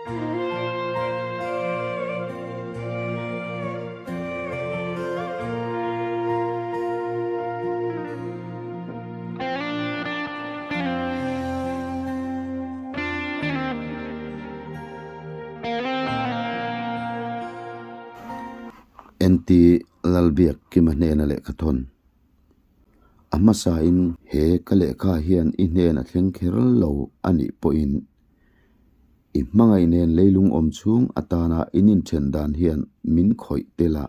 NT Lalbiakkima hnena lehkha thawn. A hmasain he ka lehkha hian i hnen a thleng kher lo a nih pawhin i hmangaih nen leilung awm chhung atana in inthen dan hian min khawih tel a.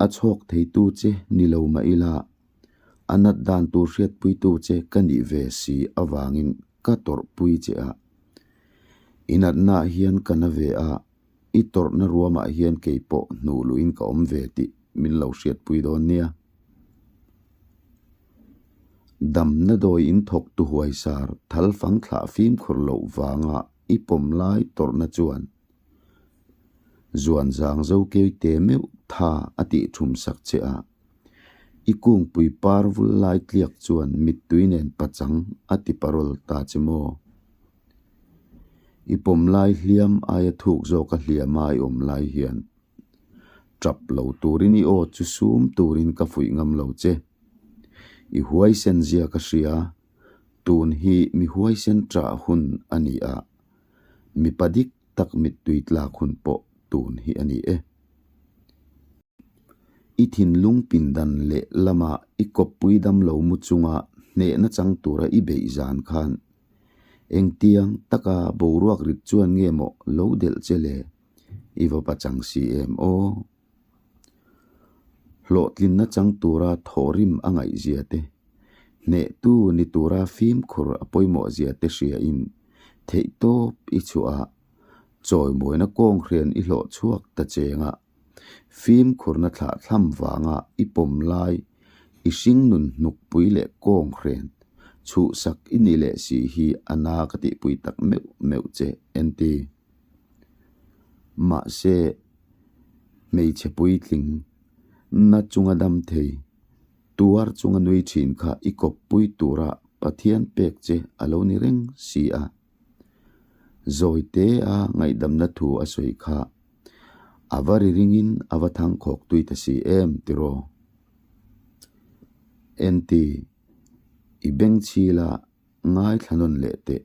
A chhawk theitu che ni lo mah ila, a nat dan tur hriatpuitu che ka nih ve si avangin ka tawrhpui che a. I natnaah hian ka na ve a, i tawrhna ruamah hian kei pawh hnuh luhin ka awm ve tih min lo hriatpui dawn nia. Damna dawi in thawk tu huaisar thal fang thlah fimkhur loh vanga i pawm lai tawrhna chuan Zuan zang zo kei te meuh tha a tih thum sak che a, i kungpui par vul lai tliak chuan mittui nen pachang a ti parawl ta che maw? I pawm lai hliam aia thuk zawka hliama i awm lai hian tap lo turin i aw chu sum turin ka fuih ngam lo che. I huaisen zia ka hria, tun hi mi huaisen ṭah hun a ni a, mipa dik tak mittui tlak hun pawh tun hi a ni e. I thinlung pindan leh lama i kawppui dam lo mu chunga hnehna chang tura i beih zan khan engtiang taka boruak rit chuan nge maw lo delh che le? I va pachang si em aw? Hlawhtlinna chang tura thawhrim a ngaihzia te, hnehtu ni tura fimkhur a pawimawhzia te hriain theihtawp i chhuah a, chawimawina kawnghrian i hlawh chhuak ta cheng a, fimkhurna thlahthlam vanga i pawm lai i hringnun hnukpui leh kawnghrian chhuhsak i ni leh si hi a na ka tihpui tak meuh meuh che en ti. Mahse, hmeichhe puitling, na chunga dam thei, tuar chunga nui thin kha i kawppui tura Pathian pek che a lo ni reng si a. Zawi te a ngaihdamna thu a sawi kha a va ri ringin a va thangkhawk tui ta si em tiraw? Enti, i bengchhila Ngaithla nawn leh teh.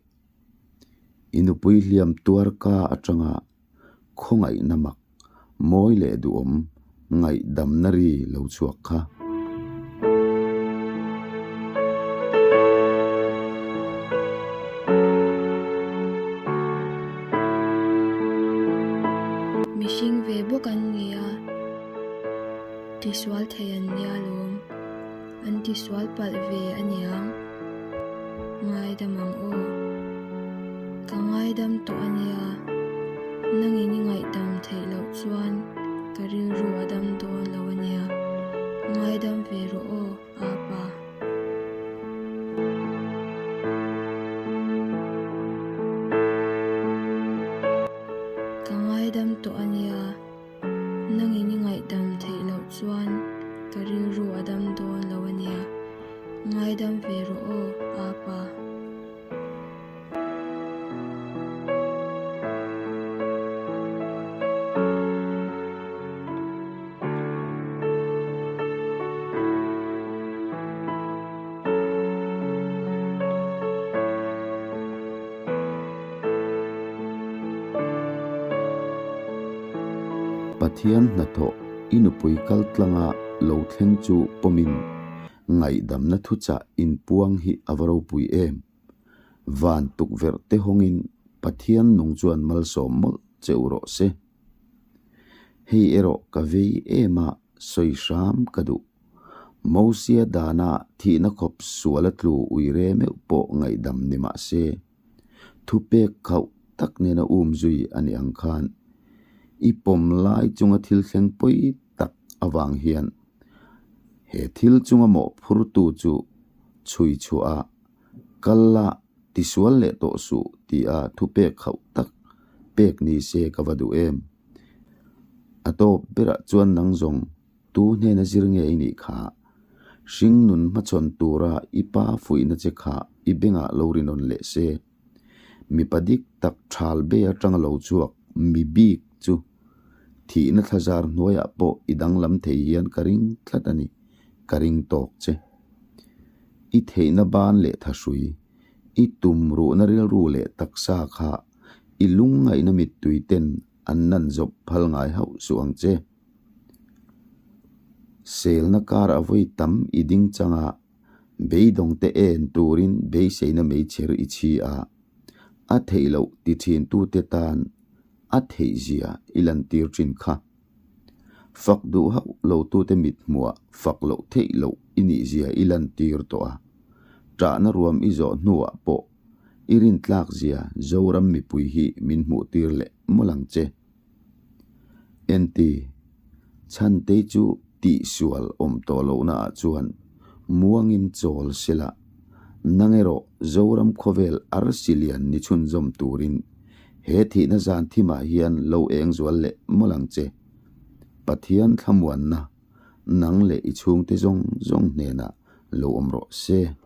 I nupui hliam tuar ka atanga khawngaihna mak, mawi leh duhawm ngaihdamna ri lo chhuak kha. Mihring ve bawk an nia, tisual thei an nia lawm. An tisual palh ve a niang. Ngaidam ang aw. Ka ngaidam tawh a nia. Nangin i ngaihdam theih loh chuan ka rilru a dam dawn lo a nia. Ngaidam ve rawh aw, Apa. Ka ngaidam tawh a nia. Nangin i ngaihdam theih loh chuan ka rilru a dam dawn lo a nia. Ngaidam ve rawh aw, Apa. Pathian hnathawh i nupui kaltlanga lo thleng chu pawmin ngaihdamna thuchah inpuang hi a va ropui em? Van tukverh te hawngin Pathian nung chuan malsawm mawlh che u rawh se. Hei erawh ka vei em a, sawi hram ka duh. Mosia dana thihna khawp suala tlu uire meuh pawh ngaihdam ni mah se, thupek khauh tak nena um zui a ni ang khan i pawm lai chunga thil thleng pawi tak avang hian he thil chunga mawhphurtu chu chhui chhuah a kal la tisual leh tawh suh tia thupek khauh tak pek ni se ka va duh em. A tawp berah chuan nang zawng Tu hnena zir nge i nih kha? Hringnun hmachhawn tura i pa fuihna che kha i bengah lo ri nawn leh se. Mipa dik tak thal be atanga lo chhuak mi bik chu thihna thlazar hnuaiah pawh i danglam thei hian ka ring tlat a ni, ka ring tawk che. I theihna ban leh thahrui, i tum ruhna rilru leh taksa kha i lungngaihna mittui ten an nan zawp phal ngai hauh suh ang che. Selna kar a vawi tam i ding chang a, beidawngte en turin beiseina meichher i chhi a, a theih loh ti thintute tan a theihzia i lantir thin kha. Fak duh hauh lotute mithmuah fak loh theih loh i nihzia i lantir tawh a, ṭahna ruam i zawh hnuah pawh i rintlakzia Zoram mipui hi min hmuhtir leh mawlh ang che. Enti, Chhantei chu tihsual awm tawh lohnaah chuan muangin chawl sela, nang erawh Zoram khawvel arsi lian ni chhunzawm turin he thihna zan thimah hian lo eng zual leh mawlh ang che. Pathian thlamuanna nang leh i chhungte zawng zawng hnenah lo awm rawh se.